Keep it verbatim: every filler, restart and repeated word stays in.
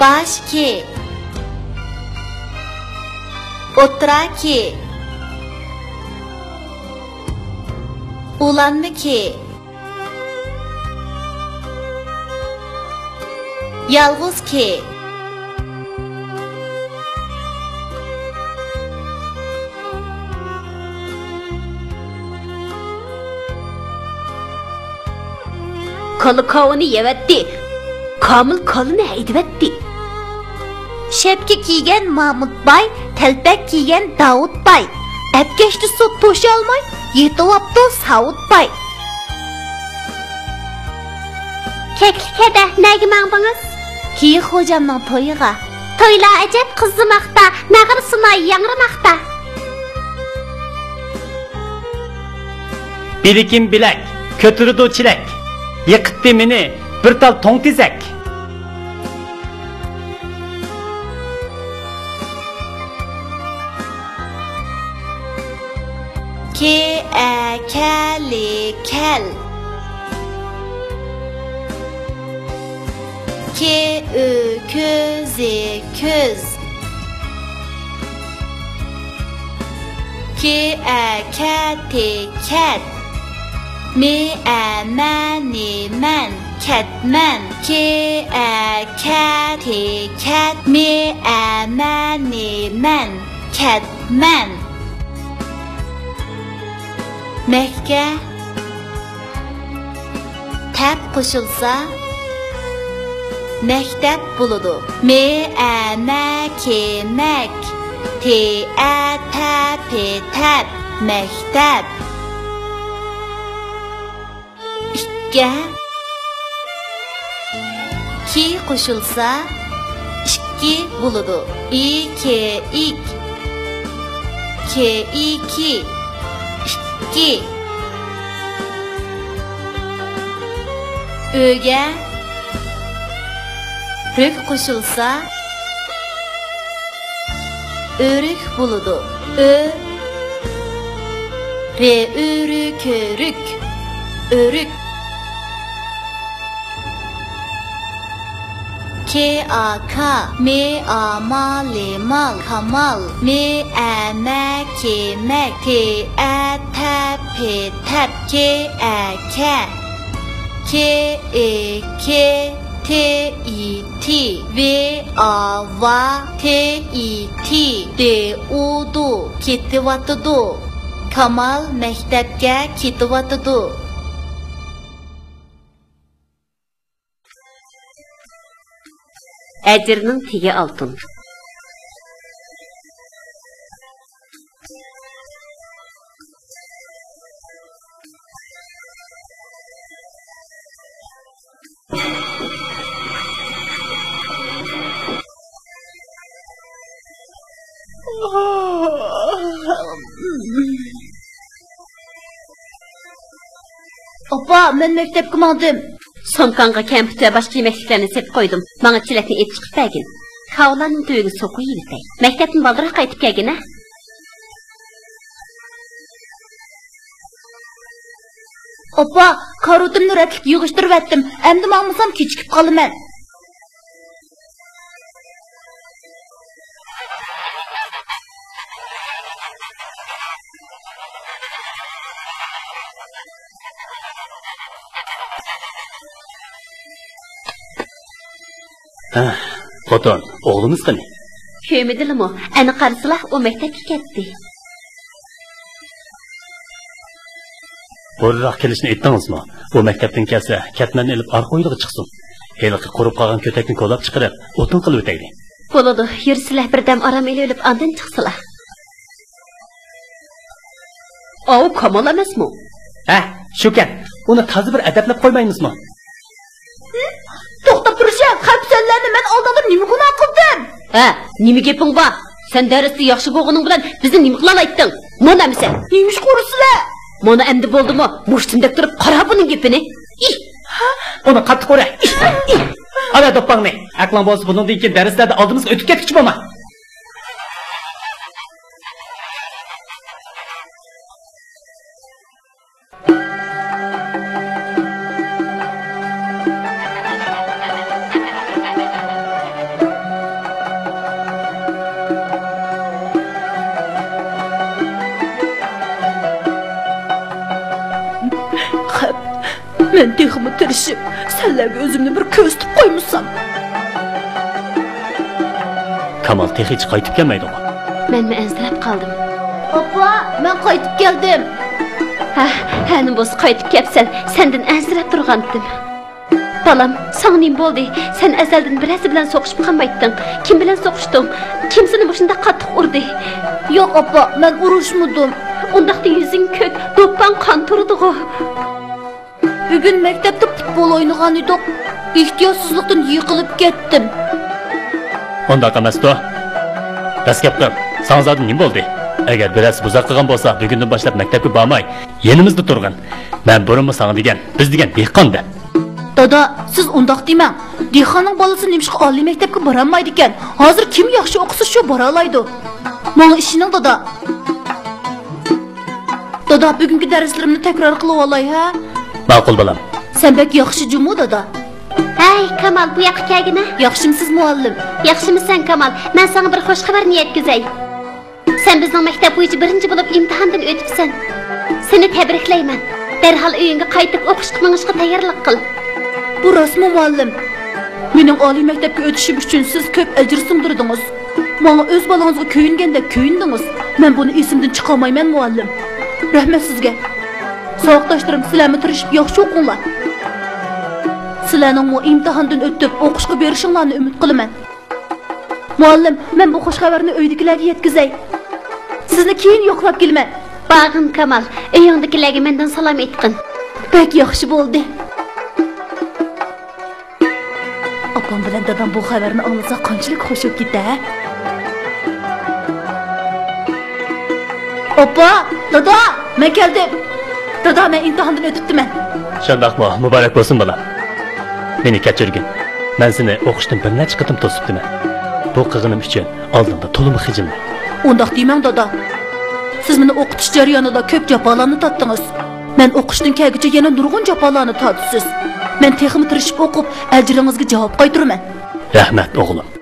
باش كى. ئوتتۇرا كى. ئۇلانما كى. يالغۇز كى. كالا كاۋىنى يەۋەتتى. كامىل كالىنى ھەيدىۋەتتى. شەپكە كىيگەن مامۇت باي، تەلپەك كىيگەن داۋۇت باي. ئەپكەشتە سۇ توشالماي، يېتىۋاپتۇ ساۋۇت باي. كەكلىك ھەدە، نەگە ماڭدىڭىز؟ كېيىك خوجامنىڭ تويىغا. تويلار ئەجەب قىزىماقتا، ناغرا سۇناي ياڭرىماقتا. بىلىكىم بىلەك، كۆتۈرىدۇ چېلەك. يىقىتتى مېنى بىر تال توڭ تېزەك. كې، ئە، كەلى، كەل. كې، ئۆ، كۆزى، كۆز. كې، ئە، كەتى، كەت. مې، ئە، مەنى، مەن، كەتمەن. كې، ئە، كەتى، كەت. مې، ئە، مەنى، مەن، كەتمەن. مەككە. تەپ قوشۇلسا، مەكتەپ بولىدۇ. مې، ئە، مە، كې، مەك. تې، ئە، تە، پې، تەپ. مەكتەپ. ئىككە. كى قوشۇلسا، ئىككى بولىدۇ. ئى، كې، ئىك. كې، ئى، كى. ئىككى. ئۆگە رۆك قوشۇلسا، ئۆرۈك بولىدۇ. ئۆ، رې، ئۆ، رۈ، كۆ، رۈك. ئۆرۈك. كې، ئا، كا. مې، ئا، ما، لې، مال. كامال. مې، ئە، مە، كې، مەك. تې، ئە، تە، پې، تەپ. كې، ئە، كە. كې، ئې، كې. تې، ئى، تى. ۋې، ئا، ۋا. تې، ئى، تى. دې، ئۇ، دۇ. كېتىۋاتىدۇ. كامال مەكتەپكە كېتىۋاتىدۇ. ئەجىرنىڭ تېگى ئالتۇن. ئاپا، مەن مەكتەپكە ماڭدىم. سومكاڭغا كەمپۈت ۋە باشقا يېمەكلىكلەرنى سېلىپ قويدۇم. ماڭا چېلەكنى ئېلىپ چىقىپ بەرگىن. كاۋىلارنىڭ تۈۋىگە سۇ قۇيۇۋېتەي. مەكتەپتىن بالدۇرراق قايتىپ كەلگىن، ھە؟ ئاپا، كارىۋىتىمنى رەتلىك يىغىشتۇرۇۋەتتىم. ئەمدى ماڭمىسام كېچىكىپ قالىمەن. ھە، خوتۇن، ئوغلىمىز قېنى؟ كۆرمىدىلىمۇ؟ ئەنە قارىسىلا، ئۇ مەكتەپكە كەتتى. بۇرۇنراق كېلىشنى ئېيتتىڭىزمۇ؟ ئۇ مەكتەپتىن كەلسە، كەتمەننى ئېلىپ ئارقا ھويلىغا چىقسۇن. ھېلىقى قۇرۇپ قالغان كۆتەكنى كولاپ چىقىرىپ، ئوتۇن قىلىۋېتەيلى. بولىدۇ، يۈرسىلە، بىردەم ئارام ئېلىۋېلىپ، ئاندىن چىقسىلا. ئاۋۇ كامال ئەمەسمۇ؟ ھە، شۇكەن. ئۇنى تازا بىر ئەدەپلەپ قويمايمىزمۇ؟ توختاپ تۇرۇشە، خەپ سەنلەرنى مەن ئالدىڭدا نېمە گۇناھ قىلدىم؟ ھە، نېمە گېپىڭ بار؟ سەن دەرستە ياخشى بولغىنىڭ بىلەن بىزنى نېمە قىلالايتتىڭ؟ نان ئەمىسە. نېمىشقا ئۇرىسىلە؟ مانا ئەمدى بولدىمۇ؟ مۇشۇ تىمدەك تۇرۇپ قارا بۇنىڭ گېپىنى. ئىھ! ئۇنى قاتتىق ئۇرە. ئىھ! ئىھ! ئاۋە دوپپاڭنى. ئەقلىڭ بولسا بۇنىڭدىن كېيىن دەرسلەردە ئالدىمىزغا ئۆتۈپ كەتكۈچى بولما. مەن تېخىمۇ تىرىشىپ، سەنلەرگە ئۆزۈمنى بىر كۆرسىتىپ قويمىسام. كامال تېخىچە قايتىپ كەلمەيدىغۇ؟ مەنمۇ ئەنسىرەپ قالدىم. ئاپا، مەن قايتىپ كەلدىم. ھە، ھەنە بولسا قايتىپ كەپسەن، سەندىن ئەنسىرەپ تۇرغانتىم. بالام، ساڭا نېمە بولدى؟ سەن ئەزەلدىن بىرەرسى بىلەن سوقۇشۇپ قالمايتتىڭ؟ كىم بىلەن سوقۇشتۇڭ؟ كىم سېنى مۇشۇنداق قاتتىق ئۇردى؟ ياق، ئاپا، مەن ئۇرۇشمىدىم. ئۇنداقتا يۈزۈڭ كۆك، دوپپاڭ قان تۇرىدىغۇ. بۈگۈن مەكتەپتە پۇتبول ئوينىغان ئىدۇق. ئېھتىياتسىزلىقتىن يىقىلىپ كەتتىم. ئۇنداق ئەمەستۇ. دەسكەپ قىل، ساڭا زادى نېمە بولدى؟ ئەگەر بىرەرسى بۇزاق قىلغان بولسا، بۈگۈندىن باشلاپ مەكتەپكە بارماي، يېنىمىزدا تۇرغىن. مەن بۇرۇنمۇ ساڭا دېگەن، بىز دېگەن دېھقان دەپ. دادا، سىز ئۇنداق دېمەڭ. دېھقاننىڭ بالىسى نېمىشقا ئالىي مەكتەپكە بارالمايدىكەن؟ ھازىر كىم ياخشى ئوقۇسا، شۇ بارالايدۇ. ماڭا ئىشىنىڭ، دادا. دادا، بۈگۈنكى دەرسلىرىمنى تەكرار قىلىۋالاي، ھە؟ ماقۇل، بالام. سەن بەك ياخشى جۇمۇ، دادا. ھەي، كامال، بۇ ياققا كەلگىنە. ياخشىمۇسىز، مۇئەللىم؟ ياخشىمۇسەن، كامال؟ مەن ساڭا بىر خوش خەۋەرنى يەتكۈزەي. سەن بىزنىڭ مەكتەپ بويىچە بىرىنچى بولۇپ ئىمتىھاندىن ئۆتۈپسەن. سېنى تەبرىكلەيمەن. دەرھال ئۆيۈڭگە قايتىپ ئوقۇشقا مېڭىشقا تەييارلىق قىل. بۇ راستمۇ، مۇئەللىم؟ مېنىڭ ئالىي مەكتەپكە ئۆتۈشۈم ئۈچۈن سىز كۆپ ئەجىر سىڭدۈردىڭىز. ماڭا ئۆز بالىڭىزغا كۆيۈنگەندەك كۆيۈندىڭىز. مەن بۇنى ئېسىمدىن چىقارمايمەن، مۇئەللىم. رەھمەت سىزگە. ساۋاقداشلىرىم، سىلەرمۇ تىرىشىپ ياخشى ئوقۇڭلار. سىلەرنىڭمۇ ئىمتىھاندىن ئۆتۈپ ئوقۇشقا بېرىشىڭلارنى ئۈمىد قىلىمەن. مۇئەللىم، مەن بۇ خوش خەۋەرنى ئۆيدىكىلەرگە يەتكۈزەي. سىزنى كېيىن يوقلاپ كېلىمەن. بارغىن كامال، ئۆيۈڭدىكىلەرگە مەندىن سالام ئېيتقىن. بەك ياخشى بولدى. ئاپام بىلەن دادام بۇ خەۋەرنى ئاڭلىسا قانچىلىك خوش بولۇپ كېتە، ھە؟ ئاپا، دادا، مەن كەلدىم. دادا، مەن ئىمتىھاندىن ئۆتۈپتىمەن. شۇنداقمۇ؟ مۇبارەك بولسۇن، بالام. مېنى كەچۈرگىن. مەن سېنى ئوقۇشتىن بىر نەچچە قېتىم توسۇپتىمەن. بۇ قىلغىنىم ئۈچۈن ئالدىڭدا تولىمۇ خىجىلمەن. ئۇنداق دېمەڭ، دادا. سىز مېنى ئوقۇتۇش جەريانىدا كۆپ جاپالارنى تارتتىڭىز. مەن ئوقۇشتىن كەلگۈچە يەنە نۇرغۇن جاپالارنى تارتىسىز. مەن تېخىمۇ تىرىشىپ ئوقۇپ، ئەجرىڭىزگە جاۋاب قايتۇرىمەن. رەھمەت، ئوغلۇم.